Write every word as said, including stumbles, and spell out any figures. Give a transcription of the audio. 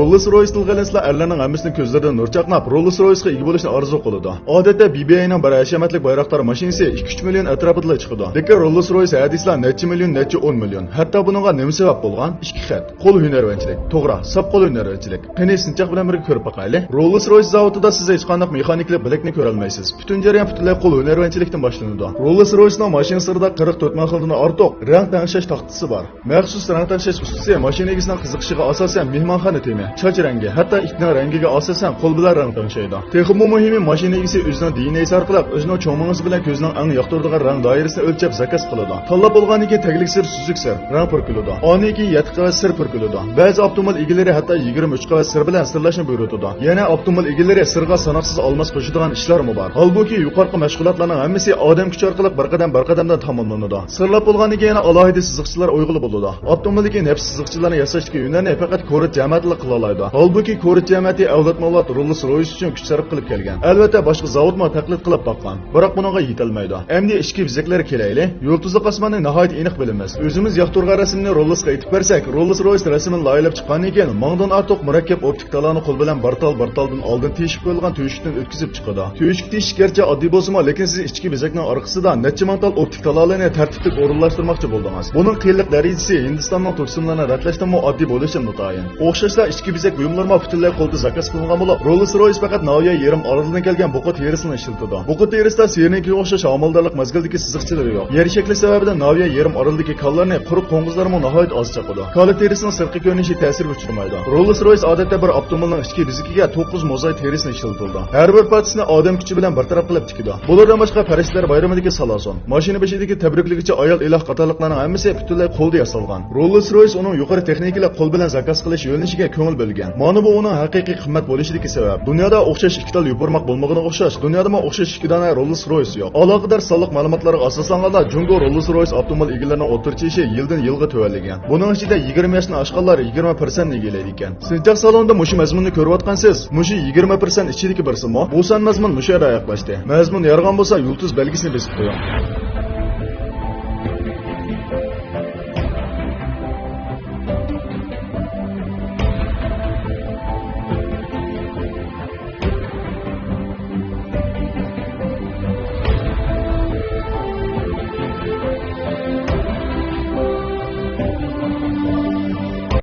روللس رويس تىلغا ئېلىنسىلا، ئەرلەرنىڭ ھەممىسىنىڭ كۆزلىرىدىن نۇر چاقناپ، روللس رويسقا ئىگە بولۇشنى ئارزۇ قىلىدۇ. ئادەتتە بى بى ئەينىڭ بىر ھەشەمەتلىك بايراقدار ماشىنىسى ئىككى ئۈچ مىليون ئەتراپىدىلا چىقىدۇ. لېكىن روللس رويس ھە دېسىلا نەچچە مىليون، نەچچە ئون مىليون. ھەتتا بۇنىڭغا نېمە سەۋەب بولغان؟ ئىككى خەت. قول ھۈنەرۋەنچىلىك. توغرا، ساپ قول ھۈنەرۋەنچىلىك. قېنى، سىنچاق بىلەن بىرگە كۆرۈپ باقايلى. روللس رويس زاۋۇتىدا سىز ھېچقانداق مېخانىكىلىق بىلەكنى كۆرەلمەيسىز. پۈتۈن جەريان پۈتۈنلەي قول ھۈنەرۋەنچىلىكتىن باشلىنىدۇ. روللس رويسنىڭ ماشىنا سىرتىدا قىرىق تۆت مىڭ خىلدىن ئارتۇق رەڭ تەڭشەش تاختىسى بار. مەخسۇس رەڭ تەڭشەش ئۇستىسى ماشىنا ئىگىسىنىڭ قىزىقىشىغا ئاساسەن مېھمانخانا تېمى، چاچ رەڭگى، ھەتتا ئىتنىڭ رەڭگىگە ئاساسەن قول بىلەن رەڭ تەڭشەيدۇ. تېخىمۇ مۇھىمى، ماشىنا ئىگىسى ئۆزىنىڭ دى ئېن ئەيسى ئارقىلىق ئۆزىنىڭ چوڭ مېڭىسى بىلەن كۆزىنىڭ ئەڭ ياقتۇرىدىغان رەڭ دائىرىسىنى ئۆلچەپ زاكاز قىلىدۇ. تاللاپ بولغاندىن كېيىن تەگلىك سىر، سۈزۈك سىر، رەڭ پۈركىلىدۇ. ئاندىن كېيىن يەتتە قەۋەت سىر پۈركىلىدۇ. بەزى ئاپتوموبىل ئىگىلىرى ھەتتا يىگىرمە ئۈچ قەۋەت سىر بىلەن سىرلاشنى بۇيرۇتىدۇ. يەنە ئاپتوموبىل ئىگىلىرى سىرغا ساناقسىز ئالماس قوشىدىغان ئىشلارمۇ بار. ھالبۇكى، يۇقىرىقى مەشغۇلاتلارنىڭ ھەممىسى ئادەم كۈچى ئارقىلىق بىر قەدەم، بىر قەدەمدىن تاماملىنىدۇ. سىرلاپ بولغاندىن كېيىن يەنە ئالاھىدە سىزىقچىلار ئويغىلى بولىدۇ. ئاپتوموبىلدىكى نەپىس سىزىقچىلارنى ياساشتىكى ھۈنەرنى پەقەت كورت جەمەتىلا قىلالايدۇ. ھالبۇكى، كورت جەمەتى ئەۋلادمۇ ئەۋلاد روللس رويس ئۈچۈن كۈچ سەرپ قىلىپ كەلگەن. ئەلۋەتتە، باشقا زاۋۇتمۇ تەقلىد قىلىپ باققان. بىراق بۇنىڭغا يېتەلمەيدۇ. ئەمدى ئىچكى بېزەكلەرگە كېلەيلى. يۇلتۇزلۇق ئاسماننى ناھايىتى ئېنىق بىلىمىز. ئۆزىمىز ياقتۇرغان رەسىمنى روللسقا ئېيتىپ بەرسەك، روللس رويس رەسىمىنى لايىھەلەپ چىققاندىن كېيىن ماڭدىن ئارتۇق مۇرەككەپ ئوپتىك تالانى قول بىلەن بىر تال، بىر تالدىن ئالدىن تېشىپ قويۇلغان تۆشۈكتىن ئۆتكۈزۈپ چىقىدۇ. تۆشۈك تېشىش گەرچە ئاددىي بولسىمۇ، لېكىن سىز ئىچكى بېزەكنىڭ ئارقىسىدا نەچچە مىڭ تال ئوپتىك تالالىرىنى تەرتىپلىك ئورۇنلاشتۇرماقچى بولدىڭىز. بۇنىڭ قىيىنلىق دەرىجىسى ھىندىستاننىڭ تۇرسۇملىرىنى رەتلەشتىنمۇ ئاددىي بولۇشى ناتايىن. ئوخشاشلا ئىچكى بېزەك بۇيۇملىرىمۇ پۈتۈنلەي قولدا زاكاز قىلىنغان بولۇپ، روللس رويس پەقەت ناۋىيە يېرىم ئارىلىدىن كەلگەن بۇقا تېرىسىنى ئىشلىتىدۇ. بۇقا تېرىسىدا سىرنىڭكىگە ئوخشاش ھامىلىدارلىق مەزگىلىدىكى سىزىقچىلىرى يوق. يەر شەكلى سەۋەبىدىن ناۋىيە يېرىم ئارىلىدىكى كانلارنى قۇرۇق قوڭغۇزلارمۇ ناھايىتى ئاز چاقىدۇ. كالا تېرىسىنىڭ سىرتقى كۆرۈنۈشى تەسىرگە ئۇچرىمايدۇ. روللس رويس ئادەتتە بىر ئاپتوموبىلنىڭ ئىچكى بېزىكىگە توققۇز موزاي تېرىسىنى ئىشلىتىدۇ. ھەر بىر پارچىسىنى ئادەم كۈچى بىلەن بىر تەرەپ قىلىپ تىكىدۇ. بۇلاردىن باشقا، پەرىشتىلەر بايرىمىدىكى سالاسون، ماشىنا بېشىدىكى تەبرىكلىگۈچى ئايال ئىلاھ قاتارلىقلارنىڭ ھەممىسى پۈتۈنلەي قولدا ياسالغان. روللس رويس ئۇنىڭ يۇقىرى تېخنىكىلىق قول بىلەن زاكاز قىلىش يۆنىلىشىگە كۆڭۈل بۆلگەن. مانا بۇ ئۇنىڭ ھەقىقىي قىممەت بولۇشىدىكى سەۋەب. دۇنيادا ئوخشاش ئىككى تال يوپۇرماق بولمىغىنىغا ئوخشاش، دۇنيادىمۇ ئوخشاش ئىككى دانە روللس رويس يوق. ئالاقىدار سانلىق مەلۇماتلارغا ئاساسلانغاندا، جۇڭگو روللس رويس ئاپتوموبىل ئىگىلىرىنىڭ ئوتتۇرىچە يېشى يىلدىن يىلغا تۆۋەنلىگەن. بۇنىڭ ئىچىدە يىگىرمە ياشتىن ئاشقانلار يىگىرمە پىرسەنتنى ئىگىلەيدىكەن. سىنچاق سالونىدا مۇشۇ مەزمۇننى كۆرۈۋاتقانسىز، مۇشۇ يىگىرمە پىرسەنت ئىچىدىكى بىرسىمۇ؟ بۇ سان مەزمۇن مۇشۇ يەردە ئاياغلاشتى. مەزمۇن يارىغان بولسا، يۇلتۇز بەلگىسىنى بېسىپ قويۇڭ.